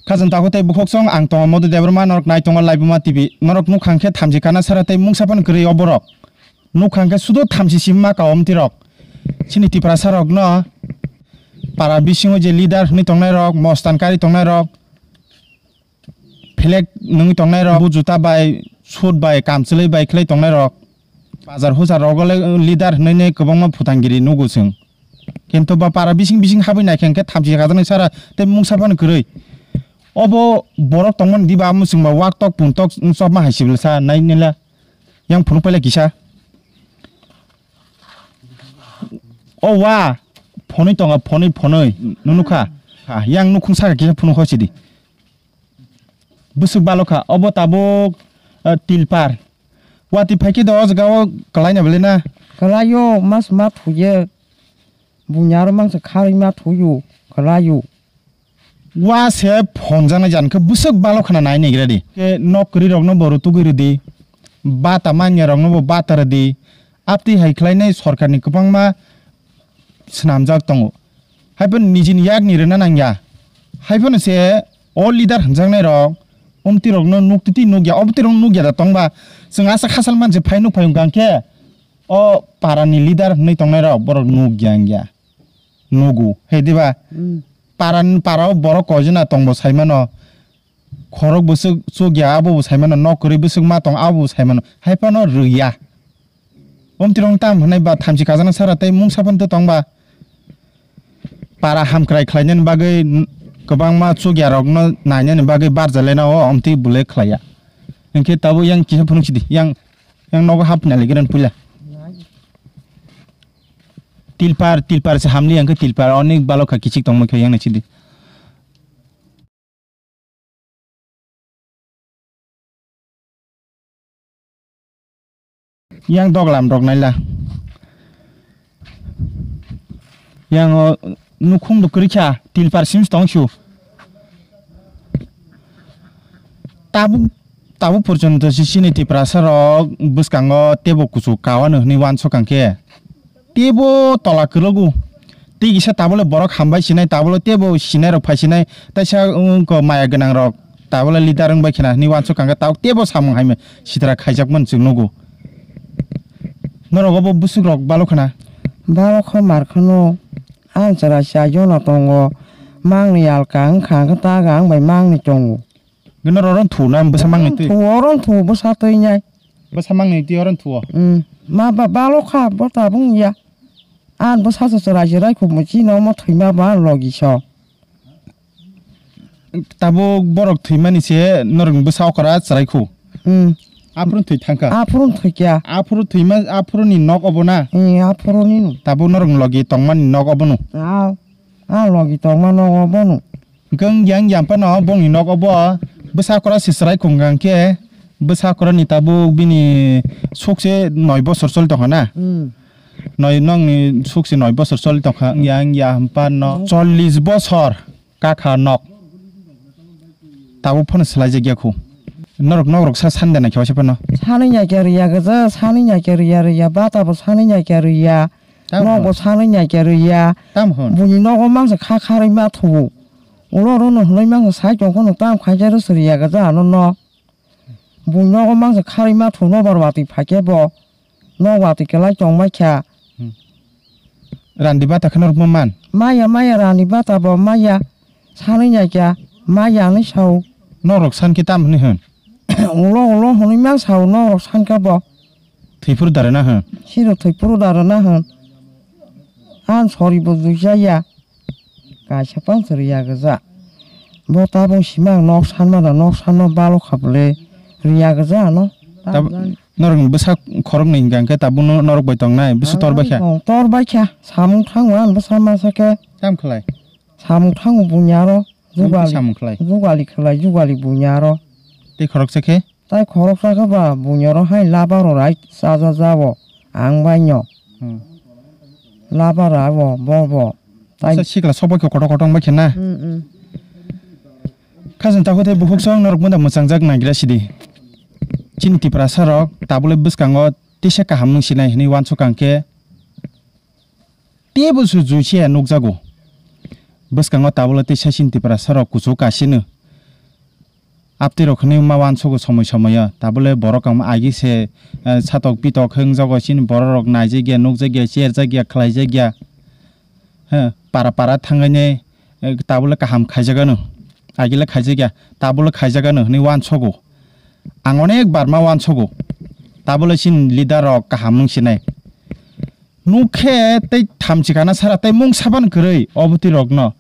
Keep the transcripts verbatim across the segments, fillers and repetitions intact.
Khajang takhuk tei bukhoksong, ang tongo Madhu Debbarma, norok nai tongo Laibuma T V. Norok nukha khe thamchi kana sara tei mungsa phano kwrwi o borok. Nukha khe sudo thamchi simi ma kao omti rok. Chini Tiprasa rok no para bisingo je leader hwnwi tongnai rok, mostan kari tongnai rok, phelek nungwi tongnai rok, bu juta bai, suit bai, kamchwlwi bai khlai tongnai rok. Bazar husa rogo le leader hwnwi ne kwbangma phutangiri nugo chwng. Kintu ba para bising bising habwi naikha khe thamchi kajaknai sara tei mungsa phano kwrwi. Obo borok tongmani diba amo chwngba wak tok pun tok chopma hai sibil sa nai nila. Yang phunuk paila kisa. O wa, phonwi tongo, phonwi, phonwi. Nunukha. Ha, yang nukhung saka kisa phunuk hosidi. Bwswk balokha, obo tabuk, eh, tilpar. Watwi phaikhe do o jaga o kwlaina belai na? Kwlaio, mas ma thuye. Bunya aro mangsa kharwi ma thuyo, kwlaio. Wa se phonjaknai jan khe bwswk balokhana nai naigra di. Khe nok kwrwi rokno bo rutugwi rwdi. Bata manya rokno bo bata rwdi. Aptwi hai khlainai sorkarni kwbangma swnamjak tongo. Haiphano nijini yakni rwna nangya. Haiphano se o leader hwnjaknai rok, omtwi rokno nuktwi twi nukya, obotwi rok nukya da tongba. Chwng asa khasal manse phai nuk phai wngkha khe, o parani leader hwnwi tongnai rok, borok nukya wngya. Nugu, he diba? Mm. Parani, parao borok koijona tongbo saimano. Khorok bwswk chukya, abo bo saimano, nok kwrwi bwswk ma tong, abo bo saimano, haiphano rwya. Omtirong tam hwnwi ba thamchi kajana sara tei mungsa phano tong ba. Para hamkrai khlainani bagwi n-, kwbangma chukya rokno nainani bagwi barjalena o omtwi bwlwi khlaiya. Hinkhe tabuk yang kisa phunuk sidi, yang, yang nogo hapna ligiran puila. Tilpar, tilpar se hamli yang khe tilpar onek balokha kichik tongma khe yang nai sidi. Yang doglam rok naila. Yang o nukhung do kwrwi kha, tilpar sim tong su. Tabuk, tabuk porjonto si chini Tiprasa rok bwskango tebo kuchuk kawano hwnwi uansuk ang khe. Tebo tola kwrwgo. Tei kisa tabole borok hambai sinai, tabole tebo sinai rok phai sinai. Taisa wngkha maya gwnang rok tabole leader wngbai khna hinwi uansuk kangkhe tabuk tebo samung hai sitra khaijakmani chwng nugo. Norok obo bwswk rok balo khna? Balo kho mar khano. Ang chwrai cha jono tongo. Mangni alka wngkha hwnkhe ta ga ang bai mangni tongo. Gana roro thu na bwsa mangni twi. Thu oro thu bwsa twi nai. Bwsa mangni twi oro thu. Hmm. Ma ba balo kha bo tabung ya. An bwsa so chwrai chwrai khu mo chino mo thwima ba logi so. Tabuk borok thwimani se norok bwsa okra chwrai khu. Hmm. Aphuru thwi thangkha. Aphuru thwi kya. Aphuru thwima, aphuru ni nok obo na. Hmm, aphuru ni no. Tabuk norok logi tongmani nok obo no. Ah, ah logi tongma nok obo no. Hwnkhe wngya wngya phano bongni nok obo bwsa kora se chwrai khungkha hwnkhe bwsa kora ni tabuk bini sukse noi bosor choli tongkha na? Hmm. Noi nokni sukse noi bosor choli tongkha wngya wngya phano chollish bosor kakha nok tabuk phano swlaijakya khu. Norok nok rok sa sani da naikhe waisa phano? Sani naikhe rwya gajak, sani naikhe rwya rwya, bata bo sani naikhe rwya. Tamo hwn. Nokbo sanwi naikhe rwya. Tamo hwn. Buini nogo mangsa kha kharwi ma thubu. Ulo rono hwnwi mangsa sai tongkho no tamo khaisa rw sriya gajak ano no. Buini nogo mangsa kharwi ma thu nobar watwi phaikhe bo. Nok watwi kwlai tongmai kha. Hmm. Randi bata khe norok ma man? Maya maya randi bata bo maya. Sanwi naikha maya hinwi sao. Norok san khe tamo hwnwi hwn? Ulo ulo hwnwi ma sao norok san kha bo. Thwiphuru da rwna hwn. Siro thwiphuru da rwna hwn. Ang sori bo duijaya. Kaisa pang se rwya gajak. Bo tabuk sima ang nok sanma da nok sanma balo kha bwle rwya gajak ano. Tab-, norok ni bwsa khorok ni hingka hingke tabuk no norok bai tong nai bwsa tor bai kha. Tor bai kha samung thango ang bwsa masa khe. Tam khlai? Samung thango bunya ro. Tei jugali, samung khlai? Jugali khlai, jugali bunya ro. Tei khoroksa khe? Tai khoroksa khe ba bunya ro hai laba ro rai chaja jabo ang bai no. Hmm. Laba ra bo, bo, bo. Tai sa sikla sok bai khe kotor kotor bai khe na? Hmm, hmm. Khajang takhuk tei bukhuk song norok munda mwchang jak naigra sidi. Chini Tiprasa rok tabule bwskango tisa kaham nung sinai hinwi uansuk ang khe. Teibo se juiya nukjago. Bwskango tabukle tei saichini Tiprasa rok kuchuk kasino. Aptwi rok hinwi ma uansugo somoi somoio. Tabukle borok ang agi se, eh, satok pitok hwngjago chini borok rok naijakya, nukjakya, cherjakya, khlaijakya. He, para para thangwi ne, eh, tabukle kaham khaijakgano. Agile khaijakya, tabukle khaijakgano hinwi uansugo. Ang onek bar ma uansugo. Tabukle chini leader rok kaham wng sinai. Nukhe tei thamchi kana sara tei mung saban kwrwi obotwi rokno.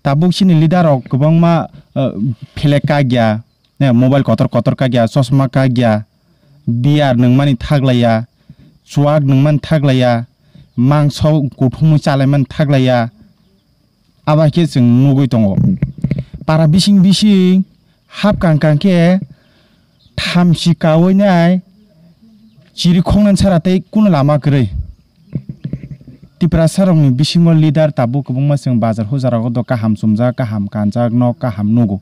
Tabuk chini leader rok kwbangma, eh, phelek kagya, eh, mobile kotor kotor kagya, chosma kagya, beer nungmani thaglaiya, chuak nungmani thaglaiya, mangso kuthumwi chalaimani thaglaiya. Abo hai khe chwng nugwi tongo. Para bising bising hap kang kang khe thamchi kaui nai chiri khongnani sara tei kunu lama kwrwi. Tiprasa rokni bisingo leader tabuk kwbangma chwng bazar hujarogo do kaham chumjak, kaham kanjak, nok kaham nugo.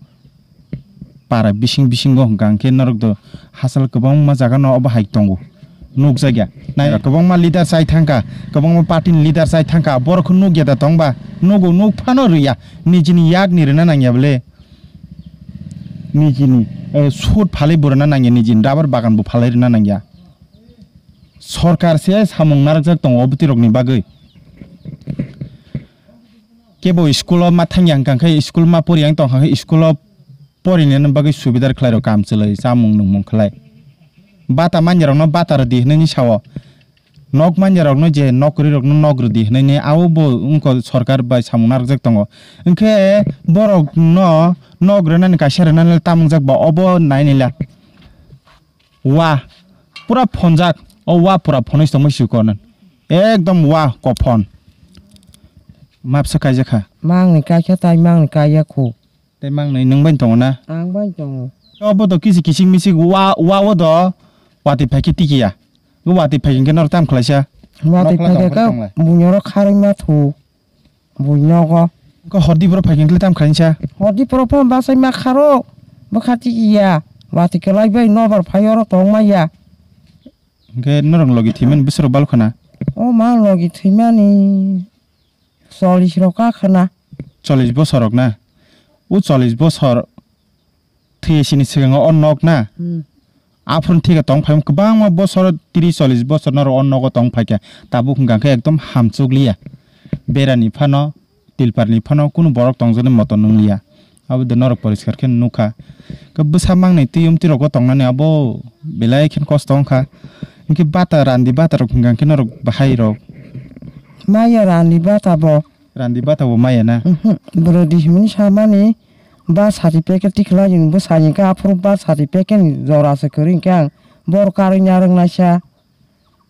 Para bising bisingo hwnkha hwnkhe norok do hachal kwbangma jaga no obo hai tongo. Nukjakya. Nai kwbangma leader chai thangkha, kwbangma party ni leader chai thangkha, borok khe nukya da tongba? Nugo, nuk phano rwya. Nijini yak ni rwna nangya bole. Nijini, eh, sut phalwi bo rwna nangya, nijini rubber bagan bo phalwi rwna nangya. Sorkar se samung narwkjak tongo obotwi rokni bagwi. Kebo school o ma thangya hwnkha khe, school ma poriya wng tongkha khe, school o porinani bagwi subidar khlai rw, kam chwlwi chamung nungmung khlai. Bata manya rokno bata rwdi hwnwi sao. Nok manya rokno je nok kwrwi rokno nok rwdi hwnwi abo bo wngkha sorkar bai samung narwkjak tongo. Hwnkhe borok no nok rwnani kaisa rwnani tamjak ba obo nainila. Wa pura phonjak, o wa pura phonwi tongmani siko nan. Ekdom wa kophon. Mapsa kaijakha. Mangni kaikha tai mangni kaiya khu. Tei mangni nwng bai tongo na? Ang bai tongo. Obo to kisi kisik misik wa, wa o do watwi phaikhe tikiya. Bo watwi phaikhe norok tam khlaisa. Watwi phaikhe ka bunyoro kharwi ma thu. Bui nogo. Ko hordi borok phaikhe tam khlainsa. Hordi borok pha basai ma kharo. Bwkha tikiya. Watwi kwlai bai nobar phai oro tong maya. Hwnkhe norok logi thwimani bwswrok bal khana? O ma logi thwimani chollish rok ka khana. Chollish bosor rok na? O chollish bosor thwi sini swkango o nok na? Hmm. Aphuru thika tong phai kwbangma bosor, tris chollish bosor norok o nogo tong phaikha. Tabuk hwnkha khe ekdom hamchukliya. Berani phano, tilparni phano kunu borok tongjaknai moto nwngliya. Abo de norok poriskar khe nukha. Khe bwsa mangnai twi omtwi rogo tongnani abo belai khe kosto wngkha. Hwnkhe bata, randi bata rok hwnkha khe norok bahai rok. Maya randi bata bo. Randi bata bo maya na? Mhm. Bwrwdi himani samani ba sati packet tikhlai ni bwsai hwnkhe aphuru ba sati packet ni jora se kwrwi hwnkhe ang bor karwi narwk naisa.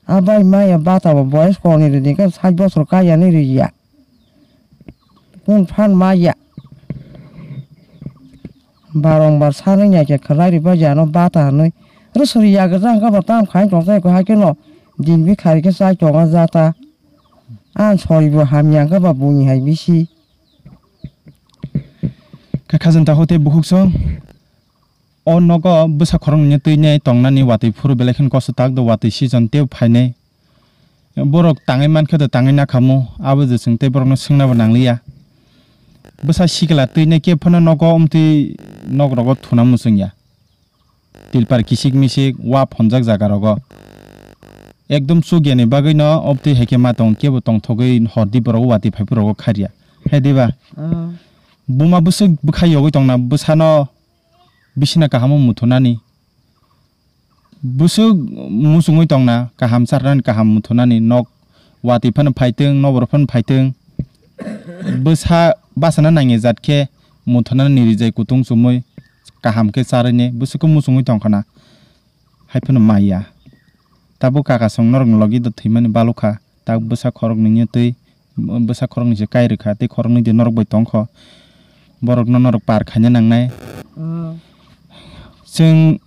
Abai maya bata bo boyes koni rwdi khe sait bosor kaiya ni rwya. Kung phan maya. Barong bar sanwi naikhe khwlai rwbai jano bata hwnwi. Rwswrwi ya gwja hwnkhe bo tam khai tong tei haikhe no din bikhari khe chai tongo jata. Ang soribo hamya hwnkhe ba buini hai bisi. Khe khajanta hote bukhuk song. O nogo bwsa khoroknwino twinai tongnani watwi phuru belai kheno kosto tak do watwi season tei phainai. Borok tangwi mankhe do tangwi nakhamu, abo je chwng tei borokno swngnabo nangliya. Bwsa sikla twinai khe phano nogo omtwi nok rogo thuna muchungya. Tilpar kisik misik wa phonjak jaga rogo. Ekdom chukyani bagwino obtwi hai khe ma tong kebo tongthogwi hordi borok watwi phaiphuru rogo kharya. Hai diba? Ah. Buma bwswk bwkha yogwi tongna bwsano bisina kahamo muthunani. Bwswk muchungwi tongna kaham charnani kaham muthunani nok watwi phano phaitwng, nobor phano phaitwng. Bwsa bachana nangya jat khe muthunani rijai kutung chumui kaham khe charwini bwswk khe muchungwi tongkhana. Hai phano maya. Tabuk kaka song norokni logi do thwimani balukha. Tak bwsa khoroknwini twi, bwsa khoroknwi se kai rwkha, tei khoroknwi de norok bai tongkho. Borokno norok par khaina nangnai. Oh. Chwng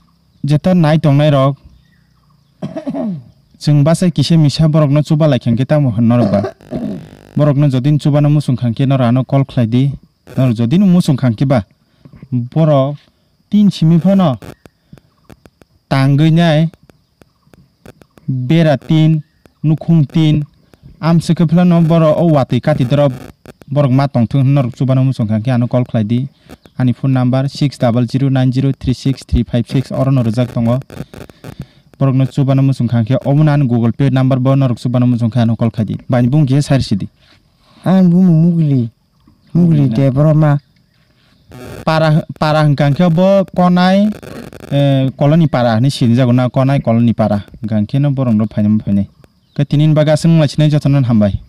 jeta nai tongnai rok, chwng bachai kisa misa borokno chuba lai kha hwnkhe tamo hwn norok ba? Borokno jodi chubana muchung kha hwnkhe norok ano call khlai di. Norok jodi no muchung kha hwnkhe ba, borok tin simi phano tangwi nai. Bera tin, nukhung tin, amswk khe phano borok o watwi kati dorop Borok ma tongthung hwnwi norok chubano muchung kha khe ano call khlai di. Ani phone number six double zero nine zero three six three five six oro no rwjak tongo. Borokno chubano muchung kha khe omo no ani Google Pay number bo norok chubano muchung khe ano call khai di. Bani bung khe sari sidi. Ang bumu Mugli. Mugli Mugli na. Debbarma. Para, para hwnkha khe bo Konai, eh, Koloni para hwnwi sinijago na, Konai Koloni para. Hwnkha khe no borok rok phainai phainai. Khe tini ni bagwi aswk wng lai sinai jotono hambai.